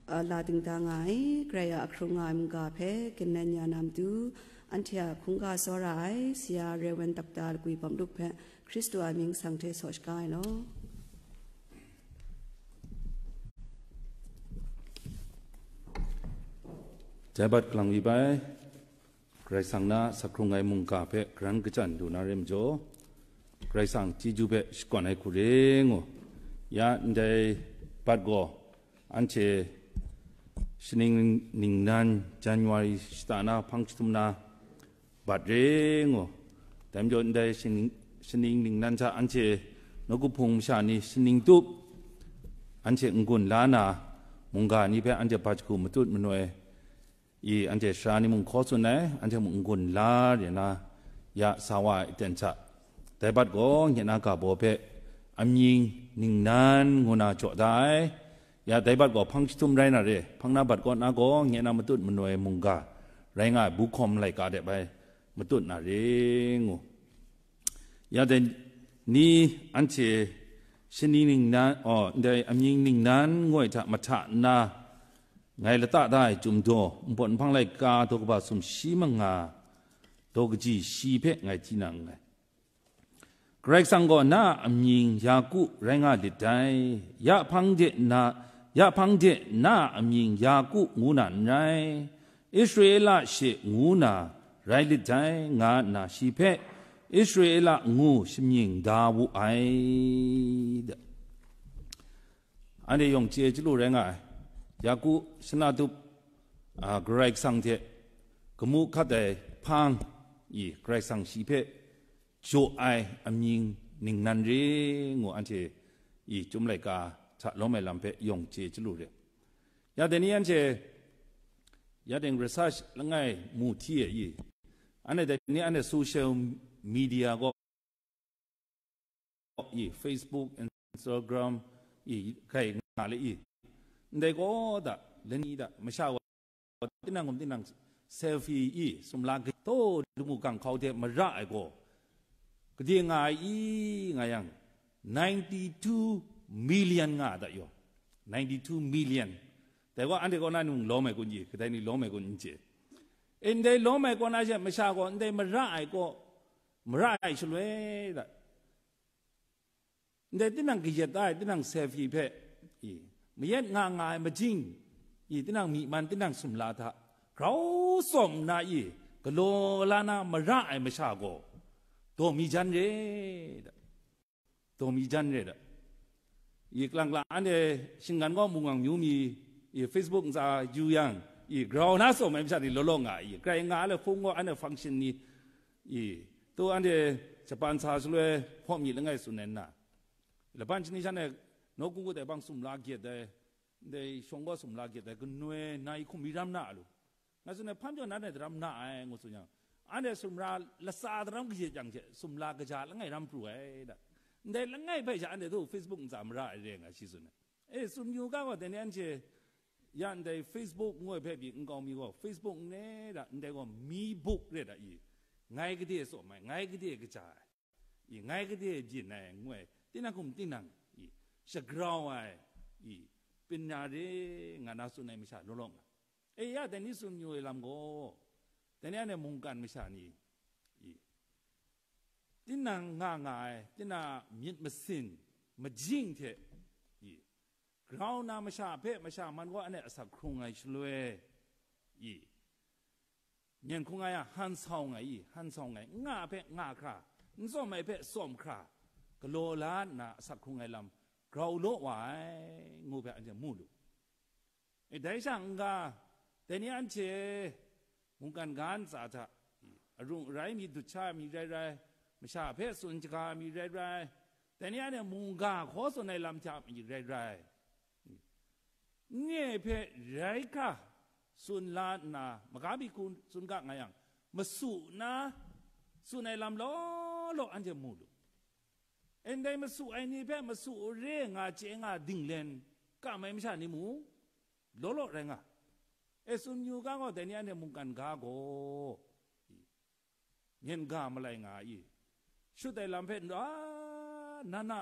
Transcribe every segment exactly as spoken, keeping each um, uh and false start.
a, la dingda nga ai, Karai a ahkrung nga ai mungga hpe ginan ya na matu, anhte a hkungga tsawra ai, Sara Rev. Doctor Lagwi Bawmluk hpe Hkristu a mying sang hte saw shaga ai law. Jai bat kalang wi bai, Karai Kasang na sakhkrung ai mungga hpe karan kachyan lu na re majaw, Karai Kasang chyeju hpe shakawn ai hku re ngu. Ya ndai bat gaw, anhte shaning ningnan January shata na hpang jahtum na bat re ngu. Dai majaw ndai shaning, shaning ningnan hta anhte nawku hpung masha ni shaning tup, anhte n-gun la na, mungga ni hpe anhte bat jahku matut manoi, i anhte sara ni mung hkaw tsun ai, anhte mung n-gun la re na, ya sa wa ai aten hta, dai bat gaw nye na ga baw hpe amying ningnan ngu na jaw da ai. Ya dai bat gaw hpang jahtum rai na re, hpang na bat kaw na gaw nye na matut manoi mungga rai nga ai, buhkawm laika de bai matut na re ngu. Ya dai ni anhte shani ningnan, oh, ndai amying ningnan ngoi hta mahta nna, ngai lata da ai Chyum daw, npawt nhpang laika daw kaba sumshi manga, daw kaji shi hpe ngai tinang nngai. Karai Kasang gaw na a amying Yaku rai nga lit dai. Ya hpang de na, ya hpang de na a amying Yaku ngu na n rai, Israela she ngu na rai lit dai, nga nna shi hpe Israela ngu shamying da wu ai. Anhte yawng chye chyalu rai nga ai. Yaku shana tup, a, Karai Kasang hte kamu hkat ai hpang i Karai Kasang shi hpe jaw ai amying ningnan re ngu anhte i Chyum laika hta lawm ai lam hpe yawng chye chyalu re. Ya dai ni anhte ya ding research langai mu hti e i, anhte dai ni anhte social media gaw i, Facebook, Instagram i, kai nga le i, ndai gaw da, lani da, masha wa tinang kum tinang selfie i, sumla ga to, lamu gang hkau hte mara ai gaw, gade nga ai i, nga yang, ninety-two million nga da yaw, ninety-two million. Dai gaw, anhte kaw na ni mung lawm ai kun i, kadai ni lawm ai kun n chye. E, ndai lawm ai kaw na she masha gaw, ndai mara ai kaw, mara ai shaloi da, ndai tinang kayat ai, tinang selfie hpe, i, mayat nga nga ai majing, i, tinang myi man, tinang sumla hta grau tsawm nna, i, galaw la na mara ai masha gaw, daw mi jan re da, daw mi jan re da. I, kalang kalang anhte shinggan gaw mung ang myu mi, i, Facebook ntsa yu yang, i, grau na tsawm ai masha ni law law nga ai, i, grai nga ai le hpung gaw anhte function ni, i, tu anhte Japan sa shaloi hpawm myit langai tsun ai nna, laban shani shan e nawku ngut ai bang sumla gyet ai, ndai shawng gaw sumla gyet ai, ganoi nai hkum mi ram na a lu? Nga tsun ai, hpan jaw nan e daram na ai, ngu tsun yang, anhte sumra latsa daram kayat yang hte sumla kaja langai ram pru ai da. Ndai langai hpe sha anhte htu Facebook ntsa mara ai re nga shi tsun ai. E, tsun yu ga gaw, dai ni anhte ya ndai Facebook ngoi hpe pyi nkau mi gaw, Facebook n re da, ndai gaw mi buk re da i, ngai gade tsawm ai, ngai gade kaja ai, i, ngai gade byin ai, ngu ai, tinang hkum tinang, i, shagrau ai, i, pin na re nga na tsun ai masha law law nga. E ya, dai ni tsun yu ai lam gaw, dai ni anhte mungkan masha ni, i, tinang nga nga ai, tinang a myit masin, majing hte, i, grau na masha hpe masha man gaw anhte asak hkrung ai shaloi, i, myen hkung ai a han sau nga i, han sau nga i, n nga hpe nga hkra, n tsawm ai hpe tsawm hkra, galaw la nna asak hkrung ai lam grau law wa ai, ngu hpe anhte mu lu. E, dai sha n-ga, dai ni anhte mungkan ga ntsa hta, arung arai mi dut sha mi rai rai, masha hpe tsun shaga mi rai rai, dai ni anhte mungga hkaw tsun ai lam hta mi rai rai, nye hpe rai hkra tsun la nna, maga mi hku tsun ga nga yang, masu na tsun ai lam law law anhte mu lu. E, ndai masu ai ni hpe masu re nga chye nga dinglen kam ai masha ni mung, law law rai nga. E, tsun yu ga gaw, dai ni anhte mungkan ga gaw, myen ga malai nga i, shut ai lam hpe n-, a, na na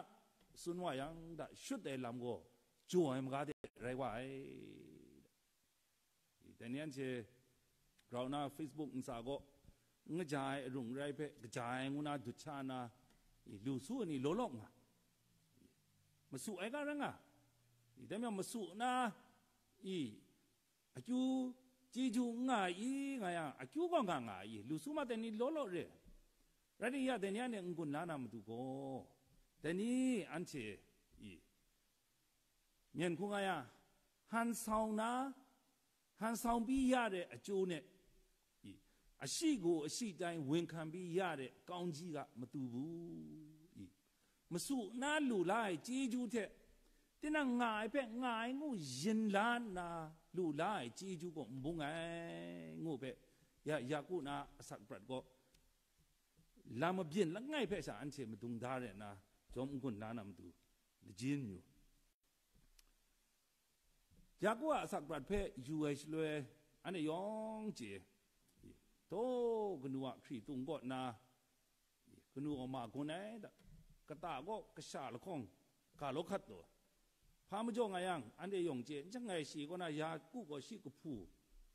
tsun wa yang, da shut ai lam gaw jaw ai maga de rai wa ai. Dai ni anhte grau na Facebook ntsa gaw, n kaja ai arung rai hpe, kaja ai ngu na dut sha na, i, lu su ai ni law law nga. Masu ai ga rai nga. I, dai majaw masu na, i, akyu chyeju n nga ai i, nga yang, akyu gaw nga nga ai i, lu su ma dai ni law law re. Rai timung, ya dai ni anhte n-gun la na matu gaw, dai ni anhte, i, myen hkung a ya, han sau na, han sau bi ya re achu ne, i, ashi gu ashi tai wun hkan bi ya re kaung ji ga matu bu, i, masu na lu la ai chyeju hte, tinang nga ai hpe nga ai ngu yin la nna lu la ai chyeju gaw n bung ai, ngu hpe, ya, Yaku na asak prat gaw, lam mabyin langai hpe sha anhte madung da re nna, jawm n-gun la na matu, lajin yu. Yaku a asak prat hpe yu ai shaloi, anhte yawng chye, taw kanu a hkritung kaw nna, kanu gaw ma gun ai da, kata gaw kasha lahkawng ga law hkat taw, hpa majaw nga yang, anhte yawng chye, n shangai shi kaw na, Yaku gaw shi kahpu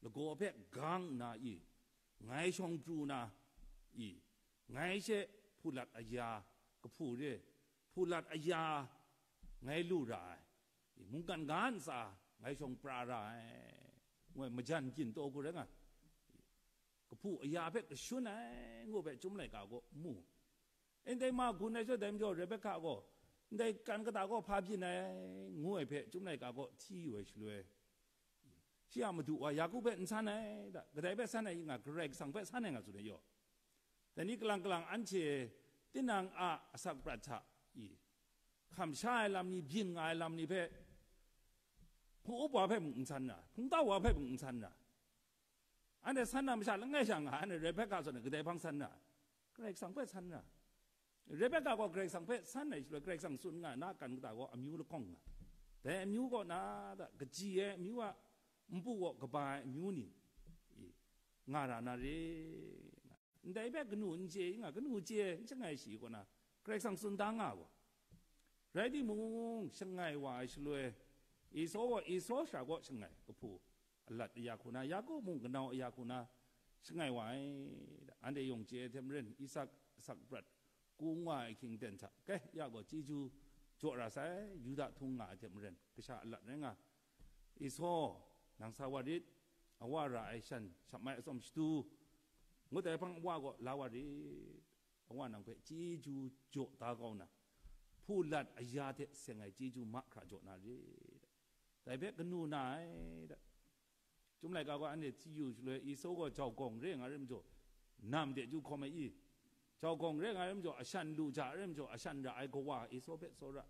lagaw hpe gang nna i, ngai shawng pru na i, ngai she hpulat aya kahpu re, hpulat aya ngai lu ra ai, i, mungkan ga ntsa ngai shawng pra ra ai, ngu ai majan byin taw hku rai nga, i, kahpu aya hpe kashun ai, ngu hpe Chyum laika gaw mu. Ndai ma gun ai shaloi, dai majaw Rebekah gaw, ndai kan kata gaw hpa byin ai, ngu ai hpe Chyum laika gaw hti yu ai shaloi, shi a madu wa Yaku hpe n san ai da, kadai hpe san ai nga, Karai Kasang hpe san ai nga tsun ai yaw. Dai ni kalang kalang anhte tinang a asak prat hta i, hkam sha ai lam ni, byin nga ai lam ni hpe, hpung up wa hpe mung n san ra, hpung tau wa hpe mung n san ra. Anhte san na masha langai sha nga, anhte Rebekah zawn e kadai hpang san ra? Karai Kasang hpe san ra. Rebekah gaw Karai Kasang hpe san ai shaloi, Karai Kasang tsun nga na kan kata gaw amyu lahkawng nga. Dai amyu kaw na da, kaji ai amyu a npu gaw kaba ai amyu ni, i, nga ra na re. Ndai hpe kanu n chye, nga kanu chye, n shangai shi kaw na, Karai Kasang tsun da nga gaw. Rai timung, shangai wa ai shaloi, Esau gaw, Esau sha gaw shangai, kahpu alat aya hku na, Yaku mung kanau aya hku na, shangai wa ai. Anhte yawng chye ai hte maren, Isak asak prat kung wa ai hkying ten hta, kai, ya gaw chyeju jaw ra sai, Yuda htung nga ai hte maren, kasha alat rai nga. Esau, nang sa wa rit, awa ra ai shan shap mai atsawm shadu, ngut ai hpang awa gaw la wa rit. Awa nang hpe chyeju jaw da kau na, hpulat aya hte seng ai chyeju mahkra jaw na rit. Dai hpe kanu na ai da. Chyum laika gaw anhte hti yu shaloi, Esau gaw jau gawng re nga ai majaw, nam de ju hkawm ai i? Jau gawng re nga ai majaw, ashan lu ja ai majaw, ashan ra ai kawa Esau hpe tsawra.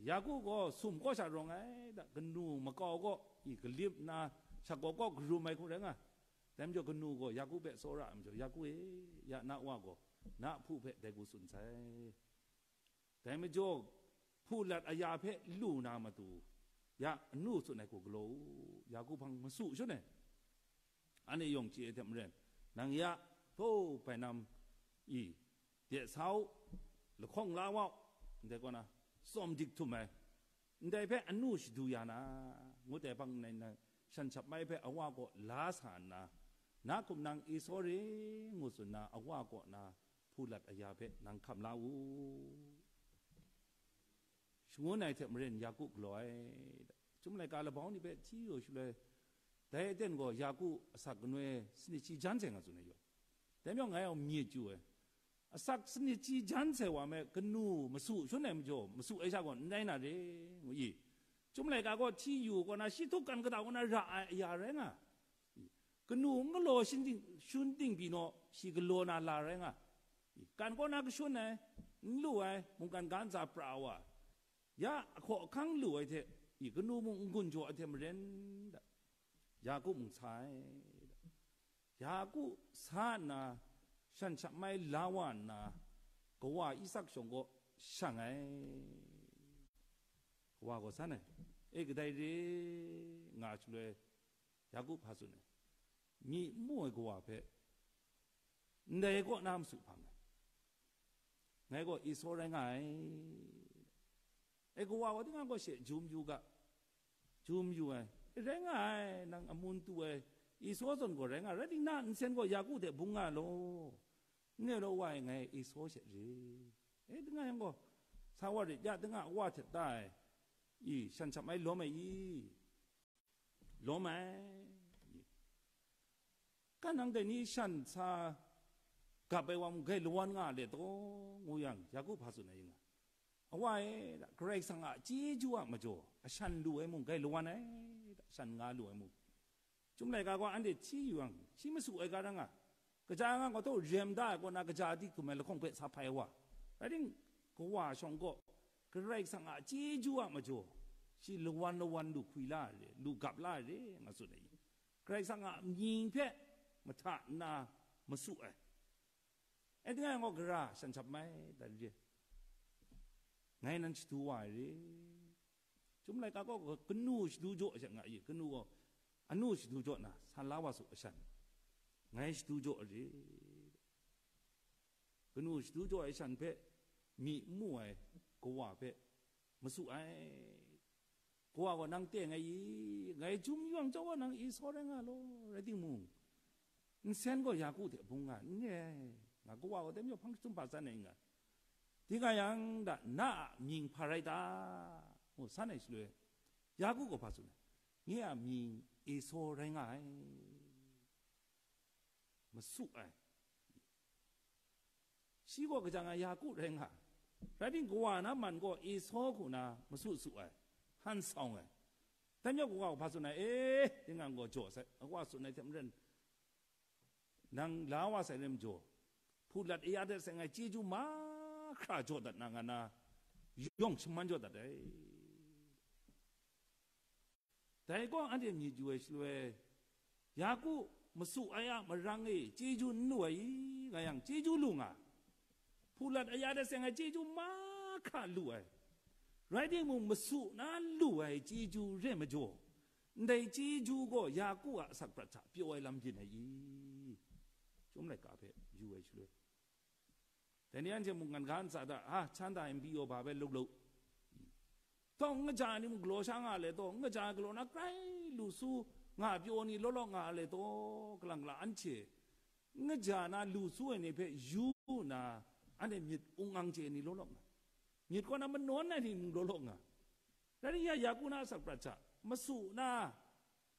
Yaku gaw sum kaw sha rawng ai da, kanu makau kaw i galip nna, shak gaw kaw karum ai hku rai nga. Dai majaw kanu gaw Yaku hpe tsawra ai majaw, Yaku e, ya na wa gaw, na hpu hpe dai hku tsun sai. Dai majaw, hpulat aya hpe lu na matu, ya anu tsun ai hku galaw u, Yaku hpang masu shun ai. Anhte yawng chye ai hte maren, nang ya, hpaw bainam i, de sa u, lahkawng la wa u, ndai kaw na, tsawm dik htum ai, ndai hpe anu shadu ya na, ngut ai hpang nna, shan shap mai hpe awa kaw la sa nna, na hkum nang Esau re ngu tsun na, awa kaw na, hpulat aya hpe nang hkam la u, shangun ai hte maren Yaku galaw ai. Chyum laika labau ni hpe hti yu shaloi, dai aten gaw Yaku asak kanoi sanit shi jan sai nga tsun ai yaw. Dai majaw ngai yawng myit chyu ai. Asak sanit shi jan sai wa me kanu masu shun ai majaw, masu ai sha gaw n rai na re, ngu i. Chyum laika gaw hti yu kaw na, shi htuk kan kata kaw na ra ai aya rai nga. Kanu n galaw shun ting, shun ting pyi naw, shi galaw na la rai nga. Kan kaw na kashun ai, n lu ai, mungkan ga ntsa pra wa, ya ahkaw ahkang lu ai hte, i kanu mung n-gun jaw ai hte maren, da, Yaku mung sa ai, da. Yaku sa nna, shan shap mai la wa nna, kawa Isak shawng kaw shang ai. Kawa gaw san ai, e, kadai re nga shaloi, Yaku hpa tsun ai, myi n mu ai kawa hpe ndai kaw na masu hpang ai, ngai gaw Esau rai nga ai. E, kawa gaw tinang gaw she jum yu ga, jum yu ai. rai nga ai, nang amun tu ai Esau zawn gaw rai nga ai, rai timung, na nsen gaw Yaku hte bung nga law, n re law, wa e, ngai Esau she re. E, ding nga yang gaw, sa wa rit ya, ding nga, wa hte ta ai, i, shan shap mai lawm ai i, lawm ai. Kan nang dai ni shan sa gap ai wa mung gai lawan nga le taw, ngu yang, Yaku hpa tsun ai nga, awa e, Karai Kasang a chyeju a majaw, a shan lu ai mung gai lawan ai, shan nga lu ai mung. Chyum laika gaw anhte hti yu yang, shi masu ai ga ra nga, kaja nga gaw taw rem da ai kaw na, kaja di hkum ai lahkawng hpe sa hpai wa. Rai timung, kawa shawng gaw, Karai Kasang a chyeju a majaw, shi lawan lawan lu hkwi la ai re, lu gap la ai re, nga tsun ai. Karai Kasang a mying hpe mahta nna masu ai. E, ding nga gaw, gara shan shap mai, dan re. Ngai nan shadu wa ai re. Chyum laika gaw kanu shadu jaw sha nga i, kanu gaw anu shadu jaw na, san la wa su ashan. Ngai shadu jaw re. Kanu shadu jaw ai shan hpe myi n mu ai kawa hpe masu ai. Kawa gaw nang teng ai i, ngai jum yawng jau wa nang Esau rai nga law, rai timung, nsen gaw Yaku hte bung nga, n re ai, nga kawa gaw dai majaw hpang jahtum hpa san ai nga, di nga yang da, na a mying hpa rai ta? Ngu san ai shaloi, Yaku gaw hpa tsun ai, nye a mying Esau rai nga ai. Masu ai. Shi gaw kaja nga Yaku rai nga ai. Rai timung, kawa na man gaw Esau hku na masu su ai, han sawng ai. Dan yawng kawa hpa tsun ai, e, tinang gaw jaw sai, kawa tsun ai hte maren, nang la wa sai re majaw, hpulat aya de seng ai chyeju mahkra jaw dat na nga na, yawng shaman jaw dat ai. Dai gaw anhte myit yu ai shaloi, Yaku masu ai a marang e chyeju n lu ai i, nga yang chyeju lu nga, hpulat aya de seng ai chyeju mahkra lu ai, rai timung, masu na lu ai chyeju re majaw, ndai chyeju gaw Yaku a asak prat hta pyaw ai lam byin ai i? Chyum laika hpe yu ai shaloi, dai ni anhte mung ngan ga ntsa da, a, chan da ai npi yaw ba bai luk luk. Taw, n kaja ai ni mung galaw sha nga le taw, n kaja ai galaw na grai lu su nga pyaw ni law law nga le taw, kalang la anhte n kaja na lu su ai ni hpe yu nna, anhte myit ung ang chye ai ni law law nga, myit kaw na manawn ai ni mung law law nga, rai ni ya, Yaku na asak prat hta masu na,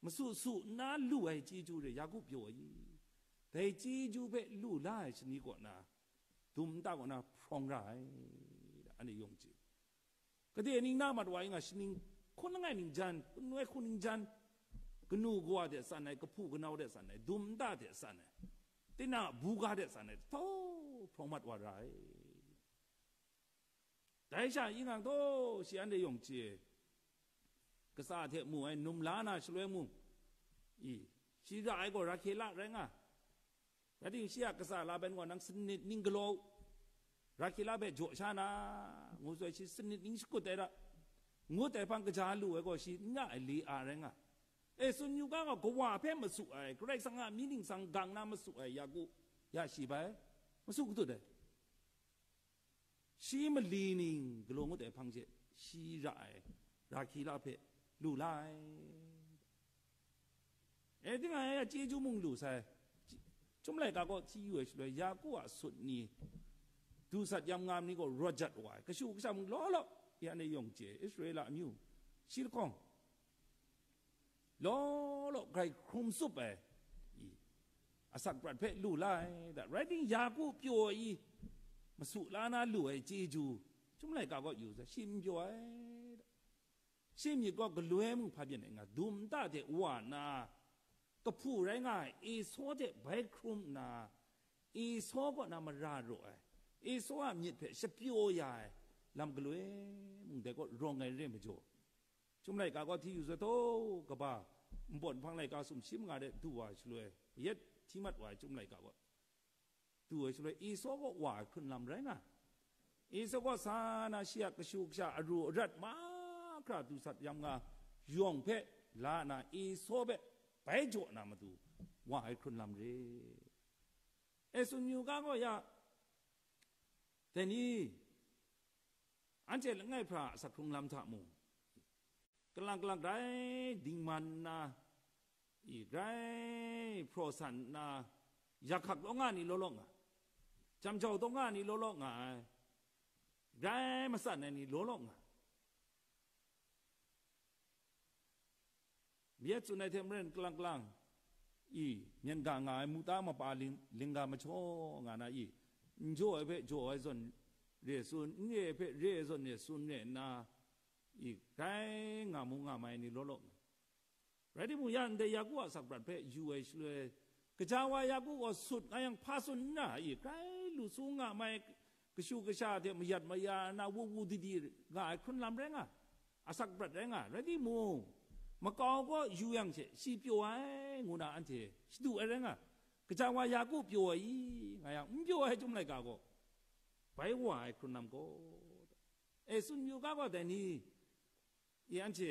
masu su nna lu ai chyeju re, Yaku pyaw ai i? Dai chyeju hpe lu la ai shani kaw na, dum nta kaw na hprawng ra ai, anhte yawng chye. Gade ning na mat wa i nga, shaning hkun langai ningjan, hkun langai hkun ningjan, kanu kawa de tsan ai, kahpu kanau de tsan ai, dum nta de tsan ai, tinang a buga de tsan ai, htau hprawng mat wa ra ai. Dai sha, yingang taw, shi anhte yawng chye, kasa hte mu ai num la na shaloi mung, i, shi ra ai gaw Rahkela rai nga. Rai timung, shi a kasa laban gaw nang sanit ning galaw u, Rahkela hpe jaw sha na, ngu sai, shi sanit ning shakut ai ra, ngut ai hpang kaja lu ai gaw shi n ra ai, Lea rai nga. E, tsun yu ga gaw, kawa hpe masu ai, Karai Kasang a mying ningsang gang na masu ai, Yaku, ya shi bai masu katut ai. Shi mali ning galaw ngut ai hpang she, shi ra ai, Rahkela hpe lu la ai. E, tinang a chyeju mung lu sai. Chyum laika gaw hti yu ai shaloi, Yaku a sut ni, du sat yam nga ai ni gaw rawt jat wa ai, kashu kasha mung law law, ya ni yawng chye, Israela amyu shi lahkawng law law grai hkrum tsup ai, i, asak prat hpe lu la ai da, rai timung, Yaku pyaw ai i, masu la na lu ai chyeju, Chyum laika gaw yu sai, shi n pyaw ai da. Shi myit gaw galoi mung hpa byin ai nga, dum nta de wa nna, kahpu rai nga ai Esau hte bai hkrum nna, Esau kaw na mara raw ai, Esau a myit hpe shapyaw ya ai lam galoi mung dai kaw rawng ai re majaw, Chyum laika gaw hti yu sai, taw, kaba npawt nhpang laika sumshi manga de du wa ai shaloi, yet hti mat wa ai Chyum laika gaw, du ai shaloi, Esau kaw wa ai hkrun lam rai nga ai. Esau kaw sa na, shi a kashu kasha, aru arat mahkra, du sat yam nga yawng hpe la na, Esau hpe bai jaw na matu wa ai hkrun lam re. E, tsun yu ga gaw ya, dai ni, anhte langai hpra a asak hkrung lam hta mung, kalang kalang grai dingman nna, i, grai hpraw san nna, yakhak law nga ni law law nga, jam jau taw nga ni law law nga ai, grai matsan ai ni law law nga. Myit tsun ai hte maren kalang kalang, i, myen ga nga ai muta mapa ling-, lingga majaw nga na i, n jaw ai hpe jaw ai zawn re tsun, n re ai hpe re ai zawn re tsun re nna, i, grai nga mu nga mai ai ni law law nga. Rai timung, ya ndai Yaku a sakprat hpe yu ai shaloi, kaja wa Yaku gaw sut nga yang hpa tsun n ra i, grai lu su nga mai, kashu kasha hte mayat maya na wu wu di di nga ai hkrun lam rai nga, asak prat rai nga, rai timung, makau gaw yu yang hte shi pyaw ai, ngu na anhte shadu ai rai nga, kaja wa Yaku pyaw ai i, nga yang, n pyaw ai chyum laika gaw, bai wa ai hkrun lam gaw, e, tsun yu ga gaw dai ni, i, anhte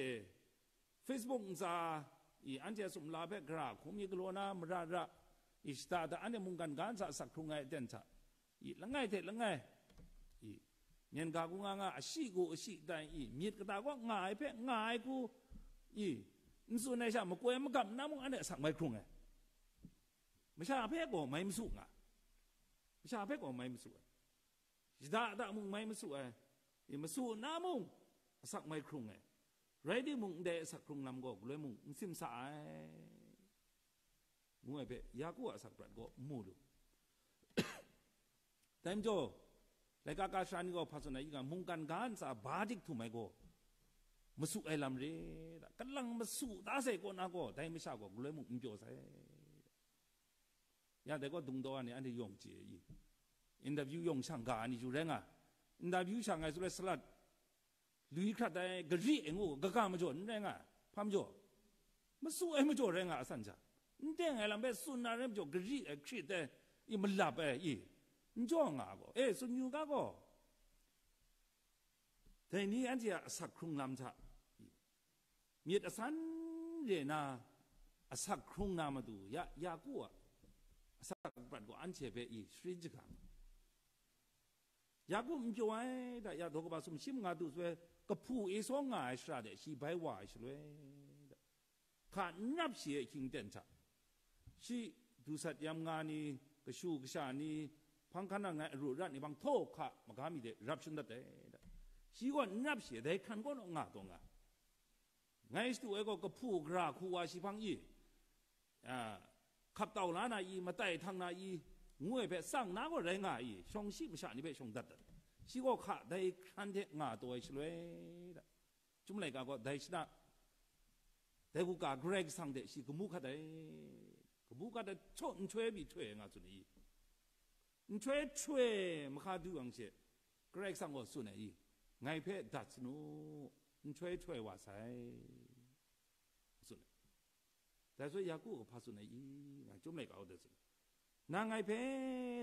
Facebook ntsa, i, anhte a sumla hpe gara hkum mi galaw na mara ra, i, shada da anhte mungkan ga ntsa asak hkrung ai aten hta, i, langai hte langai, i, myen ga ku nga nga, ashi ku ashi tai, i, myit kata kaw nga ai hpe nga ai ku, i, n tsun ai sha makoi magam na mung anhte asak mai hkrung ai. Masha hpe gaw mai masu nga, masha hpe gaw mai masu ai. Shada da mung mai masu ai, i, masu na mung asak mai hkrung ai. Rai timung, ndai asak hkrung lam gaw galoi mung n sim sa ai, ngu ai hpe, Yaku a asak prat gaw n mu lu. Dai majaw, laika ka sara ni gaw hpa tsun ai, i nga, mungkan ga ntsa ba dik htum ai gaw, masu ai lam re, da, kalang masu da sai kaw na gaw, dai masha gaw galoi mung n pyaw sai. Ya dai gaw, dungdaw ai ni anhte yawng chye i, interview yawng shang ga ai ni ju rai nga, interview shang ai shaloi salat, lui hkrat ai, gari ai ngu, kaga majaw n rai nga, hpa majaw, masu ai majaw rai nga, asan sha, n teng ai lam hpe tsun na rai majaw, gari ai, hkrit ai, i, malap ai, i, n jaw nga gaw, e, tsun yu ga gaw, dai ni anhte a asak hkrung lam hta, myit asan re na asak hkrung na matu, ya, Yaku a asak prat gaw anhte hpe i sharin shaga nga. Yaku n pyaw ai, da, ya daw kaba sumshi manga du shaloi, kahpu Esaw nga ai shara de shi bai wa ai shaloi, da, hka n rap shi e ahkying ten hta, shi du sat yam nga ni, kashu kasha ni, hpang hkan nang ai aru arat ni hpang htaw hka maga mi de rap shandat ai, da. Shi gaw n rap shi e, dai hkran kaw naw nga taw nga. Ngai shadu ai gaw, kahpu gara hku wa shi hpang i, a, hkap tau la na i, matai htang na i, ngu ai hpe tsang na gaw rai nga i, shawng shi masha ni hpe shawng dat dat. Shi gaw hka dai hkran hte nga taw ai shaloi, da. Chyum laika gaw dai shana, dai kuga Karai Kasang hte shi kamu hkat ai, kamu hkat ai htaw nhtoi pyi htoi ai nga tsun ai i, nhtoi htoi mahka du yang she, Karai Kasang gaw tsun ai i, ngai hpe dat sanu, nhtoi htoi wa sai, tsun ai. Dai shaloi Yaku gaw hpa tsun ai i, nga chyum laika gaw dat tsun ai. Nang ngai hpe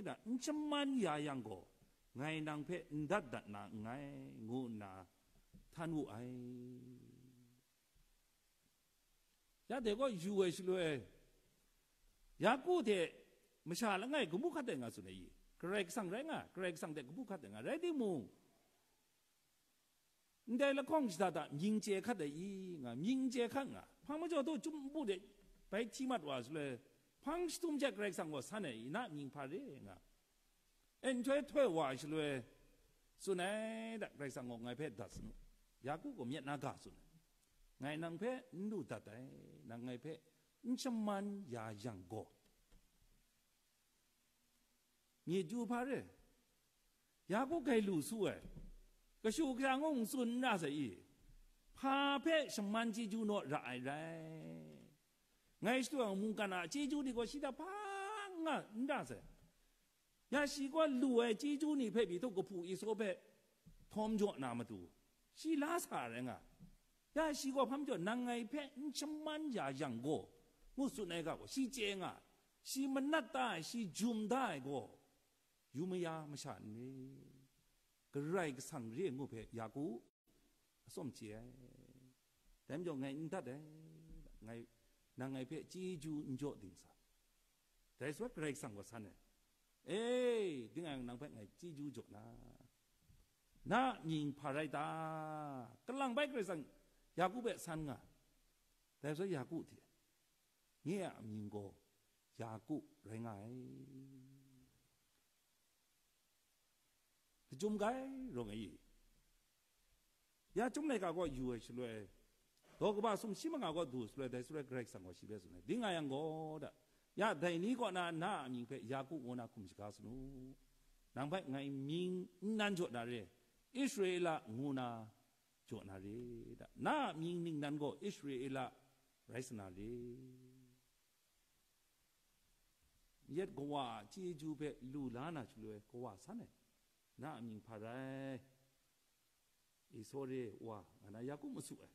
da n shaman ya yang gaw, ngai nang hpe n dat dat na nngai, ngu nna htan wu ai. Ya dai gaw yu ai shaloi, Yaku hte masha langai kabu hkat ai nga tsun ai i? Karai Kasang rai nga, Karai Kasang hte kabu hkat ai nga, rai timung, ndai lahkawng shada da mying chye hkat ai i nga, mying chye hkat nga, hpang majaw taw chyum npu de bai hti mat wa shaloi, hpang jahtum hte Karai Kasang gaw san ai i, na mying hpa re nga, e, nhtoi htoi wa ai shaloi, tsun ai, da, Karai Kasang gaw ngai hpe dat sanu, Yaku gaw myit na ga tsun ai, ngai nang hpe n lu dat ai, nang ngai hpe n shaman ya yang gaw, myit yu hpa re, Yaku grai lu su ai, kashu kasha ngu n tsun n ra sai i? Hpa hpe shaman chyeju naw ra ai rai? Ngai shadu yang mungkan a chyeju ni gaw shi hta hpa nga n ra sai. Ya shi gaw lu ai chyeju ni hpe pyi htaw kahpu Esaw hpe htawm jaw na matu, shi la sa rai nga. Ya shi gaw hpa majaw, nang ngai hpe n shaman ya yang gaw, ngu tsun ai ga gaw, shi chye nga, shi manat da ai, shi jum da ai gaw, yu maya masha n re, Karai Kasang re ngu hpe Yaku atsawm chye ai. Dai majaw ngai n dat ai, ngai, nang ngai hpe chyeju n jaw ding sa. Dai sawt Karai Kasang gaw san ai, e, ding ai nang hpe ngai chyeju jaw na, na mying hpa rai ta? Kalang bai Karai Kasang Yaku hpe san nga, dai shaloi Yaku hte, nye a amying gaw Yaku rai nga ai. Lachyum kai rawng ai i, ya chyum laika kaw yu ai shaloi, daw kaba sumshi manga kaw du shaloi, dai shaloi Karai Kasang gaw shi hpe tsun ai, ding nga yang gaw, da, ya dai ni kaw na na a mying hpe Yaku ngu na hkum shaga sa nu. Nang hpe ngai mying n nan jaw na re, Israela ngu na jaw na re, da, na a mying ningnan gaw Israela rai sa na re. Yet kawa a chyeju hpe lu la na shaloi, kawa san ai, na a mying hpa rai? Esau re, wa, nga na Yaku masu ai.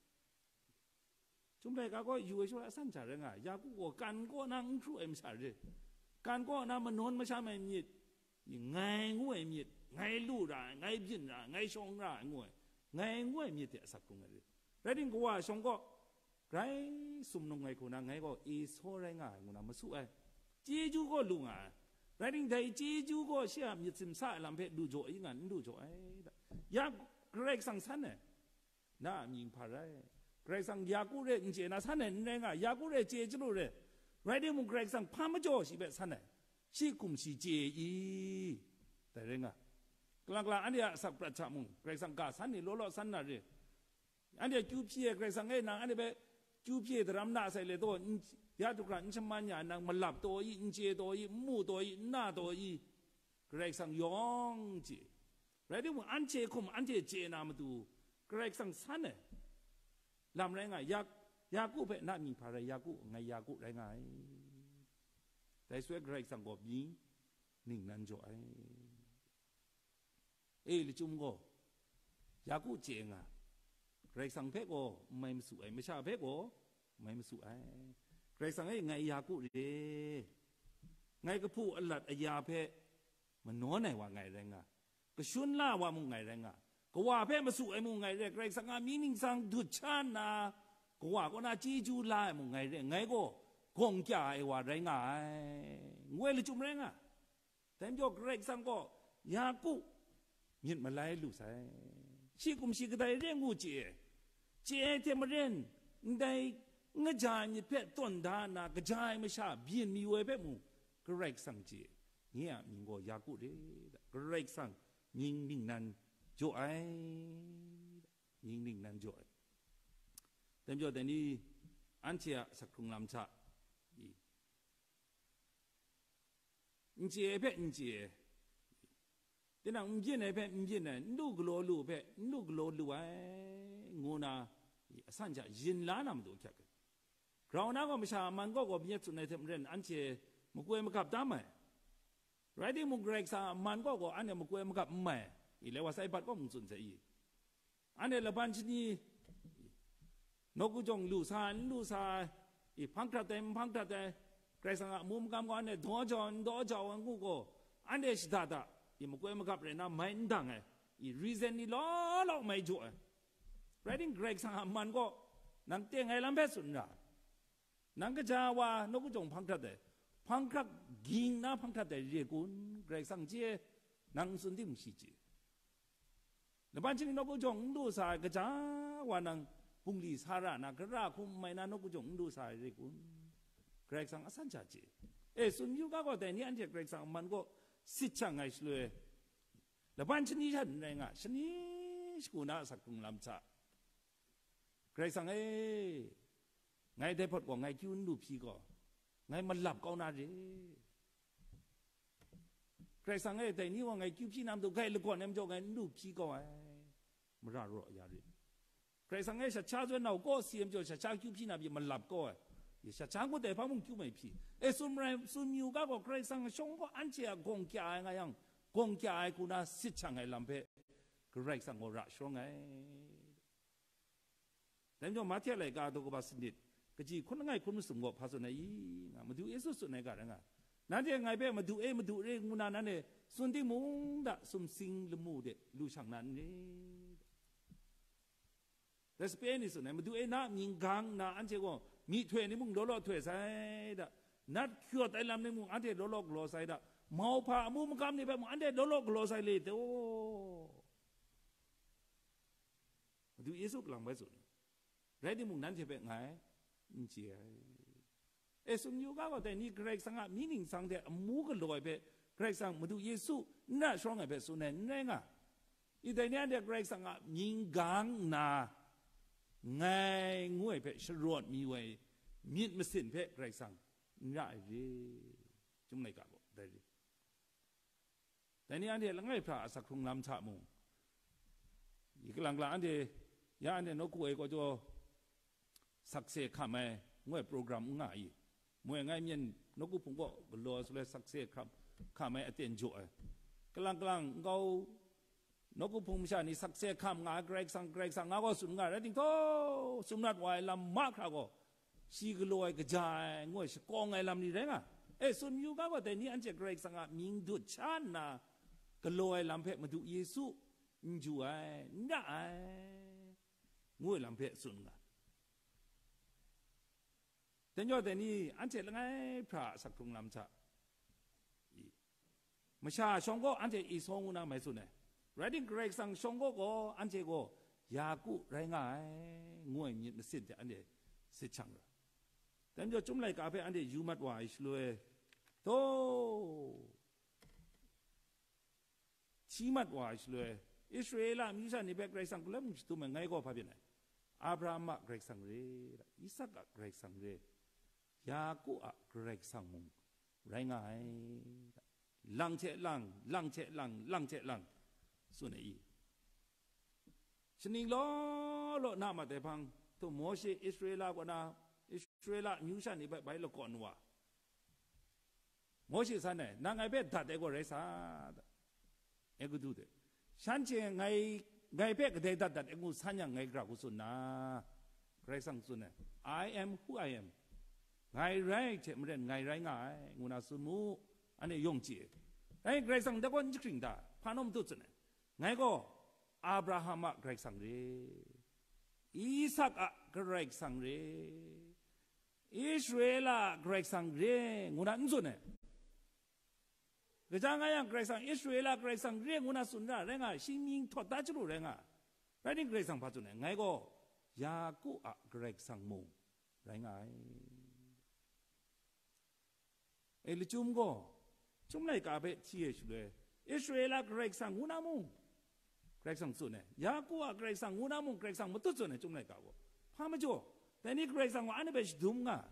Chyum laika kaw yu ai shaloi asan hta rai nga ai, Yaku gaw kan kaw na n hkru ai masha re, kan kaw na manawn masham ai myit, ngai ngu ai myit, ngai lu ra ai, ngai byin ra ai, ngai shawng ra ai ngu ai, ngai ngu ai myit hte asak hkrung ai re. Rai timung, kawa shawng kaw, grai sumnung ai hku na ngai gaw Esau rai nga ai ngu na masu ai, chyeju gaw lu nga ai. Rai timung, dai chyeju gaw shi a myit simsa ai lam hpe lu jaw ai nga, n lu jaw ai, da. Ya, Karai Kasang san ai, na a mying hpa rai? Karai Kasang Yaku re n chye na, san ai n rai nga, Yaku re chye chyalu re. Rai timung, Karai Kasang hpa majaw shi hpe san ai? Shi hkum shi chye i? Dai rai nga, kalang kalang anhte a asak prat hta mung, Karai Kasang ga san ni law law san na re. Anhte kyu hpyi ai Karai Kasang e nang anhte hpe kyu hpyi daram na sai le taw, n-, ya du hkra n shaman ya, nang malap taw i, n chye taw i, n mu taw i, n na taw i, Karai Kasang yawng chye. Rai timung, anhte hkum anhte chye na matu, Karai Kasang san ai lam rai nga ai. Ya-, Yaku hpe na mying hpa rai? Yaku, ngai Yaku rai nga ai. Dai shaloi Karai Kasang gaw mying ningnan jaw ai. E, lachyum gaw, Yaku chye nga, Karai Kasang hpe gaw n mai masu ai, masha hpe gaw n mai masu ai. Karai Kasang e, ngai Yaku re, ngai kahpu alat aya hpe manawn ai wa ngai rai nga, kashun la ai wa mung ngai rai nga, kawa hpe masu ai mung ngai re, Karai Kasang a mying ningsang dut sha nna, kawa kaw na chyeju la ai mung ngai re, ngai gaw gawng kya ai wa rai nga ai, ngu ai lachyum rai nga. Dai majaw Karai Kasang gaw Yaku myit malai lu sai. Shi hkum shi kadai re ngu chye ai, chye ai hte maren, ndai n kaja ai myit hpe tawn da nna kaja ai masha byin mayu ai hpe mung, Karai Kasang chye, nye a mying gaw Yaku re, da, Karai Kasang mying ningnan jaw ai, da, mying ningnan jaw ai. Dai majaw, dai ni anhte a asak hkrung lam hta, i, n chye ai hpe n chye ai, tinang n byin ai hpe n byin ai, n lu galaw lu hpe n lu galaw lu ai, ngu na, i, asan hta yin la na matu ahkyak ai. Grau na gaw masha a man kaw gaw manyet tsun ai hte maren, anhte makoi magap tam ai. Rai timung, Karai Kasang a man kaw gaw anhte makoi magap n mai. I, Lewasai bat kaw mung tsun sai i, anhte laban shani, nawku jawng lu sa ai, n lu sa ai, i, hpang hkrat ai, n hpang hkrat ai, Karai Kasang a amu makam gaw anhte daw jau ai, n daw jau ai ngu gaw, anhte shada da, i, makoi magap rai na mai n dang ai, i, reason ni law law mai jaw ai. Rai timung, Karai Kasang a man gaw nang teng ai lam hpe tsun ra. Nang kaja wa nawku jawng hpang hkrat ai, hpang hkrat ging na hpang hkrat ai re kun? Karai Kasang chye, nang n tsun timung shi chye. Laban shani nawku jawng n lu sa ai, kaja wa nang bungli sa ra na, kara hkum n mai na nawku jawng n lu sa ai re kun? Karai Kasang asan hta chye. E, tsun yu ga gaw, dai ni anhte Karai Kasang a man kaw sit shang ai shaloi, laban shani hta n rai nga, shani shagu na asak hkrung lam hta, Karai Kasang e, ngai dai hpawt gaw ngai kyu n lu hpyi gaw, ngai malap kau na re. Karai Kasang e, dai ni gaw ngai kyu hpyi na matu, grai lagawn ai majaw ngai n lu hpyi kau ai, mara raw ya rit. Karai Kasang e, shat sha zawn nau kaw si ai majaw, shat sha kyu hpyi na pyi malap kau ai, shat sha ngut ai hpa mung kyu mai hpyi. E, tsun rai, tsun yu ga gaw, Karai Kasang shawng gaw anhte a gawng kya ai nga yang, gawng kya ai hku na sit shang ai lam hpe Karai Kasang gaw ra sharawng ai. Dai majaw, Mahte laika daw kaba sanit, kaji hkun langai hkun masum gaw hpa tsun ai i, nga, Madu Yesu tsun ai ga rai nga, nanhte ngai hpe, "Madu e, Madu e," ngu na nanhte tsun timung, da, sumsing lamu de lu shang na n re? Dai sape ni tsun ai, "Madu e, na mying gang nna anhte gaw myihtoi ni mung law law htoi sai, da, nat hkyawt ai lam ni mung anhte law law galaw sai, da, mauhpa amu makam ni hpe mung anhte law law galaw sai le taw?" Madu Yesu kalang bai tsun ai. Rai timung, nanhte hpe ngai n chye ai. E, tsun yu ga gaw, dai ni Karai Kasang a mying ningsang hte amu galaw ai hpe Karai Kasang Madu Yesu n ra sharawng ai hpe tsun ai n rai nga. I, dai ni anhte Karai Kasang a mying gang nna, ngai ngu ai hpe sharawt mi ai myit masin hpe Karai Kasang n ra ai re. Chyum laika gaw dai re. Dai ni anhte langai hpra a sak hkrung lam hta mung, yi kalang kalang anhte, ya anhte nawku ai kaw jaw sakse hkam ai ngu ai program n nga i? Moi ngai myen nawku hpung kaw galaw ai shaloi sakse hkam, hkam ai aten jaw ai. Kalang kalang nkau nawku hpung masha ni sakse hkam nga ai, Karai Kasang, Karai Kasang nga gaw tsun nga ai, rai timung, sumrat wa ai lam mahkra gaw, shi galaw ai, kaja ai, ngu ai, shakawng ai lam ni rai nga. E, tsun yu ga gaw, dai ni anhte Karai Kasang a mying dut sha nna, galaw ai lam hpe Madu Yesu n ju ai, n ra ai, ngu ai lam hpe tsun nga. Dai majaw, dai ni anhte langai hpra a sak hkrung lam hta, i, masha shawng gaw anhte Esau ngu na mai tsun ai. Rai timung, Karai Kasang shawng gaw gaw anhte gaw Yaku rai nga ai, ngu ai myit masin hte anhte sit shang ra. Dai majaw, Chyum laika hpe anhte yu mat wa ai shaloi, taw, hti mat wa ai shaloi, Israela amyu sha ni hpe Karai Kasang galoi mung shadum ai, ngai gaw hpa byin ai? Abraham a Karai Kasang re, Isak a Karai Kasang re, Yaku a Karai Kasang mung rai nga ai, lang hte lang, lang hte lang, lang hte lang, tsun ai i? Shaning law law na mat ai hpang, htum Mawshe Israela kaw na, Israela amyu sha ni hpe bai lakawn wa, Mawshe san ai, nang ngai hpe dat ai gaw rai sa, Egutu de. Shanhte ngai, ngai hpe kadai dat dat ai ngu san yang, ngai gara hku tsun na, Karai Kasang tsun ai, "I am who I am." Ngai rai hte maren ngai rai nga ai, ngu na tsun mu, anhte yawng chye. Rai, Karai Kasang ndai gaw n jahkring da, hpa naw matut tsun ai. Ngai gaw Abraham a Karai Kasang re, Isak a Karai Kasang re, Israela a Karai Kasang re, ngu na n tsun ai. Kaja nga yang, Karai Kasang Israela Karai Kasang re ngu na tsun ra, rai nga, shi mying htawt da chyalu rai nga. Rai timung, Karai Kasang hpa tsun ai, ngai gaw Yaku a Karai Kasang mung rai nga ai. E, lachyum gaw, Chyum laika hpe hti ai shaloi, Israela Karai Kasang ngu na mung Karai Kasang tsun ai, Yaku a Karai Kasang ngu na mung Karai Kasang matut tsun ai, Chyum laika gaw. Hpa majaw, dai ni Karai Kasang gaw anhte hpe shadum nga,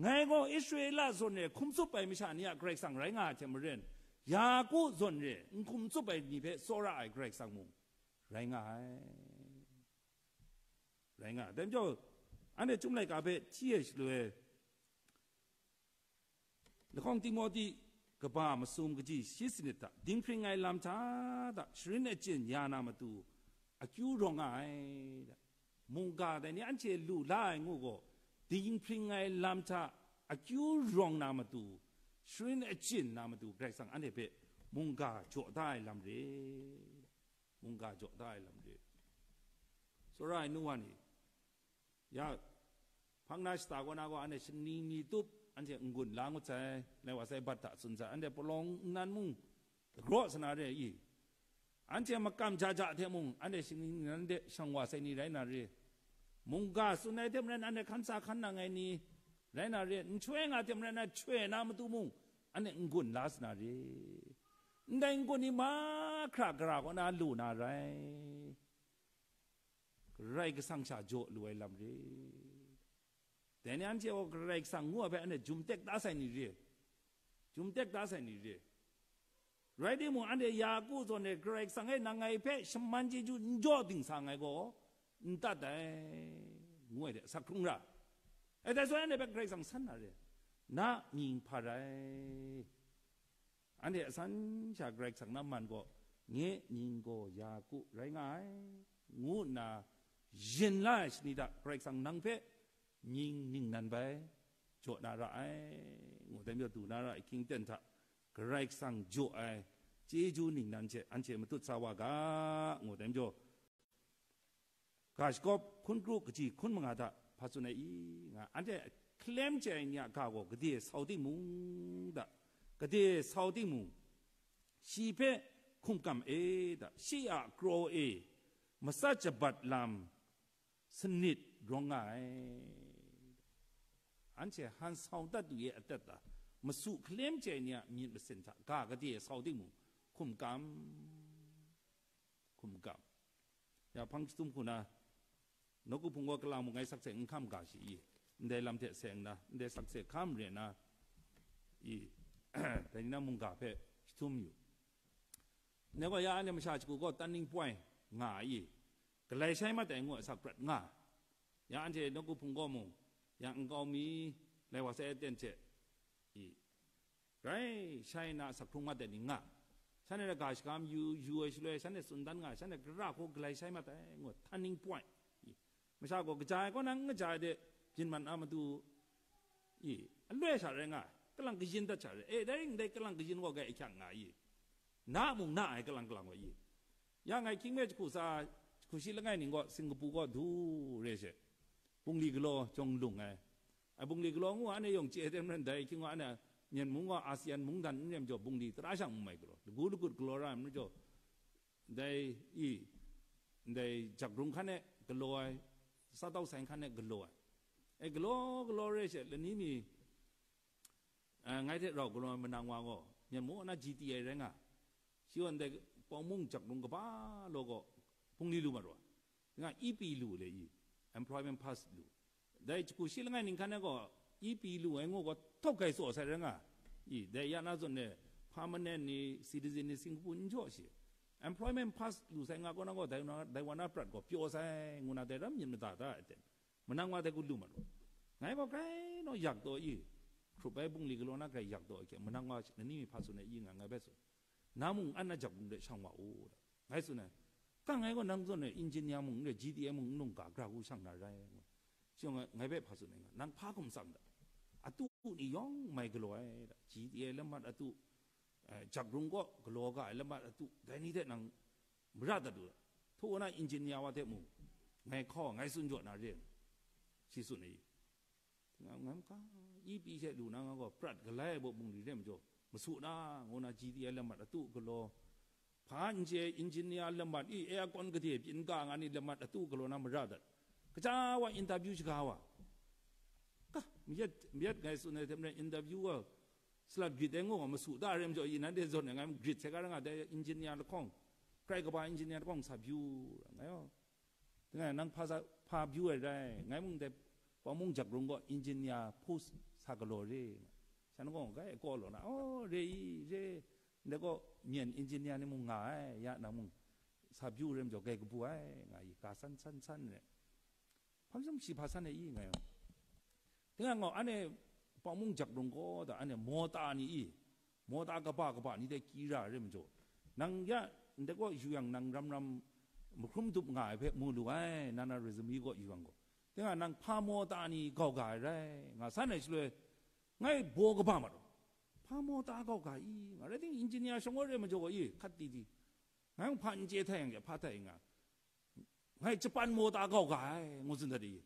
ngai gaw Israela zawn e hkum tsup ai masha ni a Karai Kasang rai nga ai hte maren, Yaku zawn e n hkum tsup ai ni hpe tsawra ai Karai Kasang mung rai nga ai. Rai nga ai. Dai majaw, anhte Chyum laika hpe hti ai shaloi, lahkawng Timohti kaba masum kaji shi sanit hta, dinghpring ai lam hta hta sharin achyin ya na matu akyu rawng nga ai, mungga dai ni anhte lu la ai ngu gaw, dinghpring ai lam hta akyu rawng na matu, sharin achyin na matu, Karai Kasang anhte hpe mungga jaw da ai lam re. Mungga jaw da ai lam re. Tsawra ai nu wa ni, ya, hpang na shata kaw na gaw, anhte shaning mi tup, anhte n-gun la ngut sai, lai wa sai, bat hta tsun sai, anhte palawng nnan mung dagraw sa na re i? Anhte makam ja ja hte mung, anhte shaning nnan de shang wa sai ni rai na re. Mungga tsun ai hte maren, anhte hkan sa hkan nang ai ni rai na re. N shoi nga hte maren, anhte shoi na matu mung, anhte n-gun la sa na re. Ndai n-gun ni mahkra gara kaw na lu na rai. Karai Kasang sha jaw lu ai lam re. Dai ni anhte gaw Karai Kasang ngu ai hpe anhte jum tek da sai ni re. Jum tek da sai ni re. Rai timung, anhte Yaku zawn e, Karai Kasang e nang ngai hpe shaman chyeju n jaw dingsa ai gaw, n tat ai, ngu ai de, sak hkrung ra. E, dai shaloi anhte hpe Karai Kasang san na re. Na mying hpa rai? Anhte asan sha Karai Kasang na man gaw, nye mying gaw Yaku rai nga ai, ngu nna yin la ai shani hta Karai Kasang nang hpe mying ningnan bai jaw na ra ai, ngu dai majaw, du na ra ai hkying ten hta Karai Kasang jaw ai chyeju ningnan hte anhte matut sa wa ga, ngu dai majaw, ga shagawp hkun kru kaji hkun manga hta hpa tsun ai i nga, anhte hkalem chye ai ni a ga gaw gade sau timung da, gade sau timung, shi hpe hkum kam e da, shi a kraw e matsat shabat lam sanit rawng nga ai. Anhte han sau dat lu ye atet ta, masu hkalem chye ai ni a myit masin hta ga gade sau timung, hkum kam, hkum kam. Ya hpang chyahtum hku na, nawku hpung gaw kalang mung ngai sakse n hkam ga shi i, ndai lam hte seng na, ndai sakse hkam re na, i, dai ni na mungga hpe chyahtum yu. Ndai gaw ya anhte masha shagu gaw turning point nga ai i, galai shai mat ai ngu ai asak prat nga. Ya anhte nawku hpung gaw mung, ya nkau mi lai wa sai aten hte, i, grai shai na asak hkrung mat ai ni nga. Shanhte na ga shagam yu, yu ai shaloi, shanhte tsun dan nga, shanhte gara hku galai shai mat ai, ngu turning point. I, masha gaw kaja ai kaw na n kaja ai de, byin man a matu, i, aloi sha rai nga, kalang kayin dat sha rai, e, dai ring dai kalang kayin gaw grai ahkyak nga i, na mung na ai kalang kalang wa i. Ya ngai hkying me jahku sa, jahku shi langai ning gaw Singapore gaw du re she, bungli galaw jawng lung ai. Ai bungli galaw ngu anhte yawng chye ai hte maren dai hkying gaw anhte Myen mung gaw ASEAN mungdan n re majaw bungli tara shang n mai galaw, lagu lagut galaw ra ai majaw, dai i, ndai jakrung hkan e galaw ai, satau sai hkan e galaw ai. E galaw galaw re she lani mi, a, ngai hte rau galaw ai manang wa gaw, Myen mung na G T A rai nga, shi gaw ndai Pawng mung jakrung kaba law gaw, bungli lu mat wa, nga ipi lu le i, employment pass lu. Dai jahku shi langai ning hkan e gaw, ipi lu ai ngu gaw, htawk gai tsaw sai rai nga, i, dai ya na zawn e, permanent ni, citizen ni, Singapore n jaw shi, employment pass lu sai nga kaw na gaw, dai wa na, dai wa na prat gaw pyaw sai, ngu na dai ram myit mada da ai ten, manang wa dai hku lu mat wa. Ngai gaw grai naw yak taw i, hkrup ai bungli galaw na grai yak taw ai hte, manang wa lani mi hpa tsun ai i nga ngai bai tsun. Na mung an na jakrung de shang wa u, da. Ngai tsun ai, kang ngai gaw nang zawn e engineer mung n re, G T A mung n lung ga, gara hku shang na rai, ngu. Shi yawng ngai hpe hpa tsun ai nga, nang hpa hkum tsang da, atu ni yawng mai galaw ai da, G T A lamat atu, eh, jakrung kaw galaw ga ai lamat atu, dai ni hte nang mara dat u, htaw na engineer wa hte mung ngai hkaw, ngai tsun jaw na re, shi tsun ai. Nga, nga, nga, ipi she lu na nga gaw, prat galai ai baw bungli re majaw, masu na, ngu na G T A lamat atu galaw, hpa n chye, engineer lamat i, aircon gade byin ga nga ni lamat atu galaw na mara dat. Kaja wa interview shaga wa, ka, mayat, mayat ngai tsun ai hte maren interview wa, salat grit ai ngu wa masu da re majaw, i nanhte zawn e ngai mung grit sai ga ra nga, dai engineer lahkawng, grai kaba engineer lahkawng sa byu ra ngai aw. Tingai nang hpa sa, hpa byu ai rai, ngai mung dai Pawng mung jakrung gaw engineer post sa galaw re. Shan gaw grai kaw law na, "Oh, re i, re, ndai gaw myen engineer ni mung nga ai, ya nang mung sa byu re majaw, grai kabu ai," nga i, ga san san san re. Hpa majaw shi hpa san ai i, ngai. Tingai ngaw, anhte Pawng mung jakrung gaw da, anhte mawta ni i, mawta kaba kaba ni dai kyi ra re majaw, nang ya ndai gaw yu yang, nang ram ram mahkrum dup nga ai hpe mu lu ai, nang na resume gaw yu yang gaw, tinga nang hpa mawta ni gau ga ai rai, nga san ai shaloi, ngai baw kaba mat u. Hpa mawta gau ga i, nga rai ting, engineer shawng re majaw gaw i, hkat di di, ngai hpa n chye htai yang, hpa htai nga, ngai Japan mawta gau ga ai, ngu tsun dat i.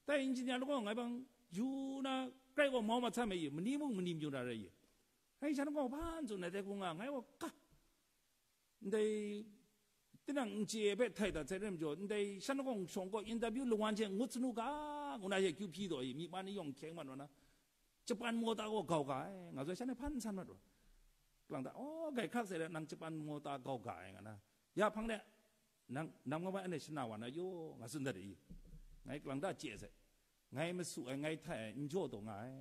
Dai engineer gaw ngai bang yu na, grai gaw mau mat san ai i, mani mung mani mayu na rai i. Ngai shan gaw hpa n tsun ai dai hku nga, ngai gaw ka, ndai tinang n chye hpe htai dat sai re majaw, ndai shan gaw shawng gaw interview lawan hte ngut sanu ga, ngu na she kyu hpyi taw i, myi ma ni yawng hkyeng mat wa na, Japan mawta gaw gau ga ai, nga zawn shan e hpan san mat wa. Kalang ta, "Oh, grai hkrak sai da, nang Japan mawta gau ga ai," nga na. Ya hpang de, nang, nang nga bai anhte shana wa na yaw, nga tsun dat i. Ngai kalang ta chye sai. Ngai masu ai, ngai htai ai, n jaw taw nga ai.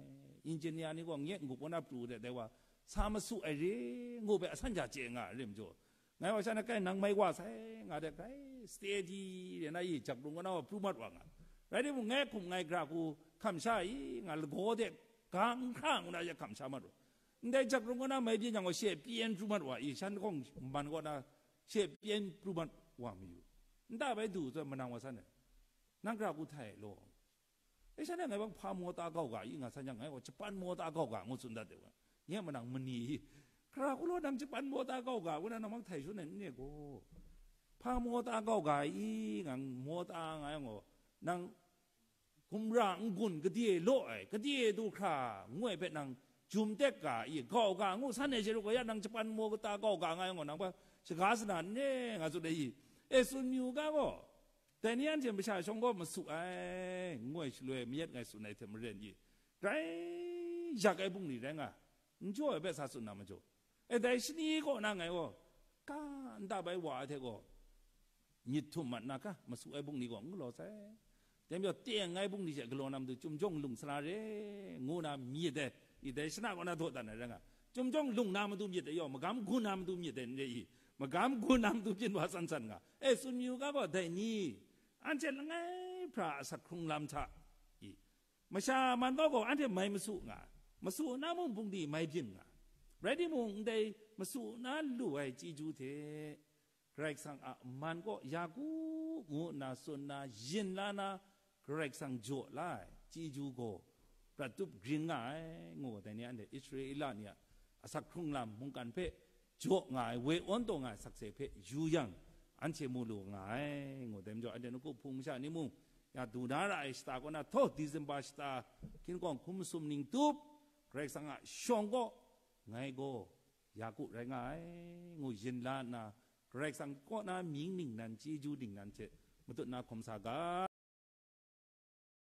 Engineer ni gaw nge n-gup wa na pru de, dai wa, sa masu ai re, ngu hpe asan ja chye nga ai re majaw, ngai wa sha na kai nang mai wa sai, nga de, grai steady de na i, jakrung wa na wa pru mat wa nga. Rai timung, ngai hkum ngai gara hku hkam sha i, nga lagaw de, ga n hkra ngu na ya hkam sha mat wa. Ndai jakrung wa na mai byin yang gaw, she pyen pru mat wa i, shan hkawng man kaw na, she pyen pru mat wa mayu. Nta bai du zawn manang wa san ai. Nang gara hku htai law. E, shan e ngai bang hpa mawta gau ga i nga san yang, ngai gaw Japan mawta gau ga ngu tsun dat de wa. Nye manang mani i, hkra hku law nang Japan mawta gau ga, wuna nang bang htai shun ai n re gaw. Hpa mawta gau ga i nga, mawta nga yang gaw, nang gumra n-gun gade law ai, gade du hkra ngu ai hpe nang jum tek ga i, gau ga ngu san ai she ru gaw, ya nang Japan mawta gau ga nga yang gaw, nang hpa shaga sana n re nga tsun ai i. E, tsun mayu ga gaw, Dai ni anhte masha shawng gaw masu ai, ngoi shaloi mayat ngai tsun ai hte maren i, grai yak ai bungli rai nga, n jaw ai hpe sa tsun na majaw, e, dai shani kaw na ngai gaw, ka n tap ai wa ai hte gaw, myit htum mat na ga, masu ai bungli gaw n galaw sai. Dai majaw, teng ai bungli hte galaw na matu, chyum jawng lung sara re, ngu na myit ai, i dai shana kaw na daw dan ai rai nga. Chyum jawng lung na matu myit ai yaw, magam gun na matu myit ai n re i, magam gun na matu byin wa san san nga. E, tsun mayu ga gaw, dai ni, anhte langai hpra asak hkrung lam hta, i, masha man gaw gaw anhte mai masu nga, masu na mung bungli mai byin nga. Rai timung, ndai masu na lu ai chyeju hte, Karai Kasang a man kaw ya ku, ngu nna tsun nna, yin la na, Karai Kasang jaw la ai chyeju gaw prat tup grin nga ai, ngu dai ni anhte Israela ni a asak hkrung lam mungkan hpe jaw nga ai, woi awn taw nga ai sakse hpe yu yang, anhte mu lu nga ai, ngu dai majaw, anhte nawku hpung masha ni mung, ya du na ra ai shata kaw na, htaw December shata, hkin kawng hkum masum ning tup, Karai Kasang a shawng gaw, ngai gaw, Yaku rai nga ai, ngu yin la nna, Karai Kasang kaw na mying ningnan, chyeju ningnan hte matut na hkawm sa ga.